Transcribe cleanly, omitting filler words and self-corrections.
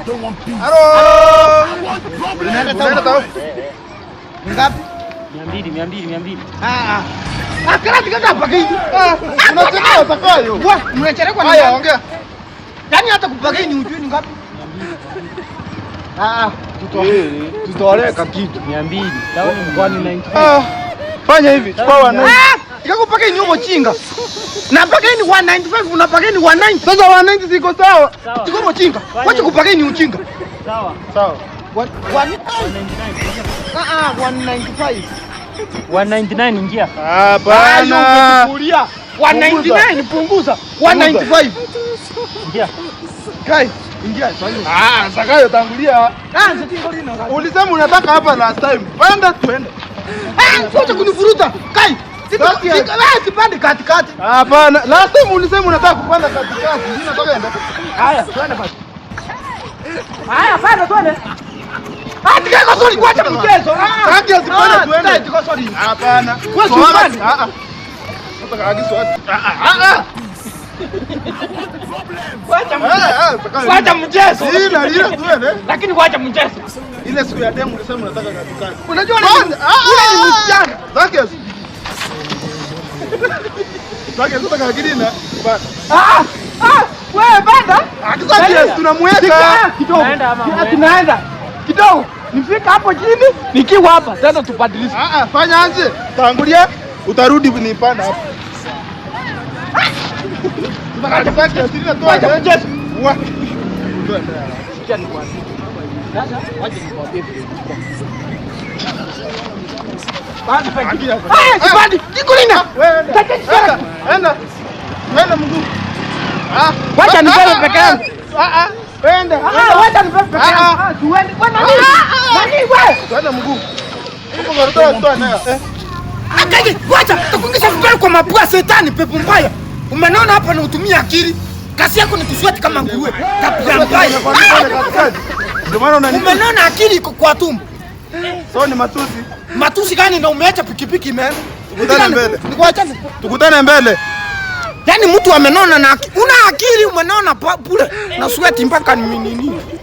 Don't want peace. Halo. I want problems. Unaenda tao? Ngapi? 200, 200, 200. Ah ah. Ah, karati kata pageni. Ah, unachelewa Zakayo. Wa, mnachelewa ni Haya, nani? ongea. Yaani hata kupageni hujui ni ngapi? Ah ah, Tutawaleka kitu. 200. Tao ni 195. Ah, fanya hivi, chukua 190. Ah, ikakupageni huko chinga. Na pageni 195 unapageni 190. Sasa 190 ziko sawa. Sawa. Tiko chinga. Fanya Wacha kupageni uchinga. Sawa. Sawa. One, one, 199. ah ah, 195. 199 ingia. Hapana. Umechukulia. 199 punguza. 195. Ingia. Kai, ingia sasa. Ah, Zakayo tangulia. Ah, ndio lino. Ulisema unataka hapa last time. Panda tuende. Ah, wacha kunivuruta. Kai, Sasa- sipande katikati. Hapana, last time ulisema unataka kupanda katikati. Mimi nataka enda. Haya, twende basi. Haya, panda twende. Ah, tikako sorry, kuacha mchezo. Ah, Kati ya sipande ah, tuende. Tikako sorry. Hapana. Wewe Swala- usipande. Ah, ah. Sasa agizo wapi? Ah, ah, ah. Wacha Ah, mchezo. ah, Zakayo. Wacha mchezo. Ila ila tuende. Lakini wacha mchezo. Ile siku ya demu ulisema unataka katikati. Unajua Panda. ni Ah, ule ni ah, msichana. Zakias. Zakias unataka akili na. Ah, ah, wewe panda. Zakias tunamweka. Kidogo. Tunaenda ama Ah, mwende? Tunaenda. Kidogo. Nifika hapo chini nikiwa hapa tena tubadilishe. Ah, ah, fanya aje? Tangulia utarudi nipanda hapo. Tunataka Zakias ile Wacha tuende. mchezo. Wa. Tuende. Sikia nikwambie. Sasa wacha nikwambie vile ilikuwa. Basi Akia. Ah, sipandi. Kikulina. Wewe enda. Tata Enda. Enda. Enda mguu. Ah. Wacha nibebe peke yangu. Ah ah. Enda. Ah, wacha nibebe peke Ah, yangu. ah. Ah, tuende. Wewe nani? Nani wewe? Tuende mguu. Huko kwa tuende. Eh. Akaje, wacha takuingisha vibele kwa mapua shetani pepo mbaya. Umenona hapa na utumia akili. Kazi yako ni kusweti kama nguruwe. Tabia mbaya. Ah, Ndio maana unani. Umenona akili iko kwa tumbo. So ni matusi. Matusi gani na umeacha pikipiki imeenda? Tukutane mbele. Nikuachane. Tukutane mbele. Yaani mtu amenona na una akili umenona pule na sweti mpaka ni nini?